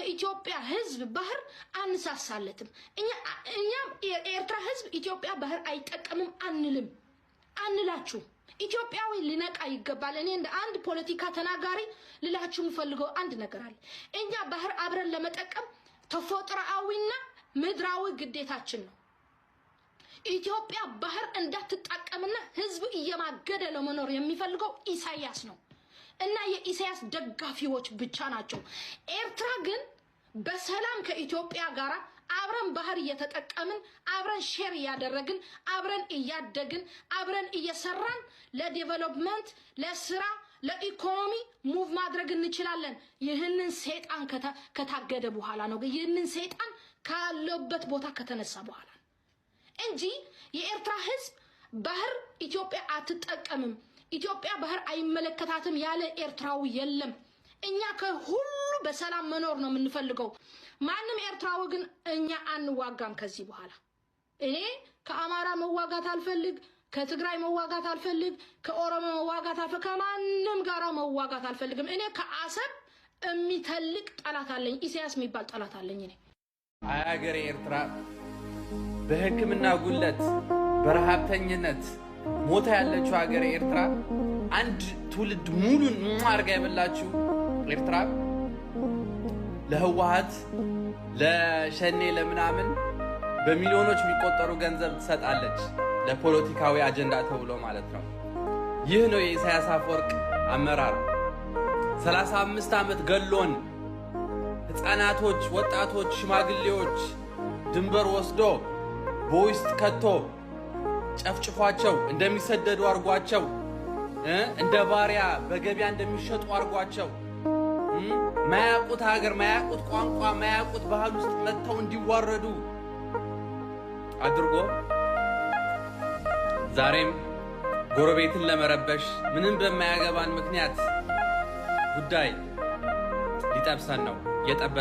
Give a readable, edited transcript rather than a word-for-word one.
ለኢትዮጵያ ሕዝብ ባህር አንሳሳለትም። እኛ የኤርትራ ሕዝብ ኢትዮጵያ ባህር አይጠቀምም አንልም፣ አንላችሁ። ኢትዮጵያዊ ሊነቃ ይገባል። እኔ እንደ አንድ ፖለቲካ ተናጋሪ ልላችሁ የምፈልገው አንድ ነገር አለ። እኛ ባህር አብረን ለመጠቀም ተፈጥሮአዊና ምድራዊ ግዴታችን ነው። ኢትዮጵያ ባህር እንዳትጠቀምና ህዝብ እየማገደ ለመኖር የሚፈልገው ኢሳያስ ነው እና የኢሳያስ ደጋፊዎች ብቻ ናቸው። ኤርትራ ግን በሰላም ከኢትዮጵያ ጋር አብረን ባህር እየተጠቀምን፣ አብረን share እያደረግን፣ አብረን እያደግን፣ አብረን እየሰራን ለ development፣ ለስራ፣ ለኢኮኖሚ move ማድረግ እንችላለን። ይህንን ሰይጣን ከታገደ በኋላ ነው። ይህንን ሰይጣን ካለበት ቦታ ከተነሳ በኋላ ነው እንጂ የኤርትራ ህዝብ ባህር ኢትዮጵያ አትጠቀምም፣ ኢትዮጵያ ባህር አይመለከታትም ያለ ኤርትራዊ የለም። እኛ ከሁሉ በሰላም መኖር ነው የምንፈልገው። ማንም ኤርትራዊ ግን እኛ አንዋጋም ከዚህ በኋላ። እኔ ከአማራ መዋጋት አልፈልግ፣ ከትግራይ መዋጋት አልፈልግ፣ ከኦሮሞ መዋጋት አልፈልግ፣ ከማንም ጋራ መዋጋት አልፈልግም። እኔ ከአሰብ የሚተልቅ ጠላት አለኝ፣ ኢሳያስ የሚባል ጠላት አለኝ እኔ። አይ ሀገሬ ኤርትራ፣ በሕክምና ጉድለት በረሃብተኝነት ሞታ ያለችው ሀገሬ ኤርትራ፣ አንድ ትውልድ ሙሉን አድርጋ የበላችው ኤርትራ ለህወሀት፣ ለሸኔ፣ ለምናምን በሚሊዮኖች የሚቆጠሩ ገንዘብ ትሰጣለች፣ ለፖለቲካዊ አጀንዳ ተብሎ ማለት ነው። ይህ ነው የኢሳያስ አፈወርቅ አመራር። 35 ዓመት ገሎን ህፃናቶች፣ ወጣቶች፣ ሽማግሌዎች ድንበር ወስዶ በውስጥ ከቶ ጨፍጭፏቸው እንደሚሰደዱ አድርጓቸው፣ እንደ ባሪያ በገበያ እንደሚሸጡ አድርጓቸው፣ ማያውቁት ሀገር፣ ማያውቁት ቋንቋ፣ ማያውቁት ባህል ውስጥ መጥተው እንዲዋረዱ አድርጎ ዛሬም ጎረቤትን ለመረበሽ ምንም በማያገባን ምክንያት ጉዳይ ሊጠብሰን ነው የጠበሰ።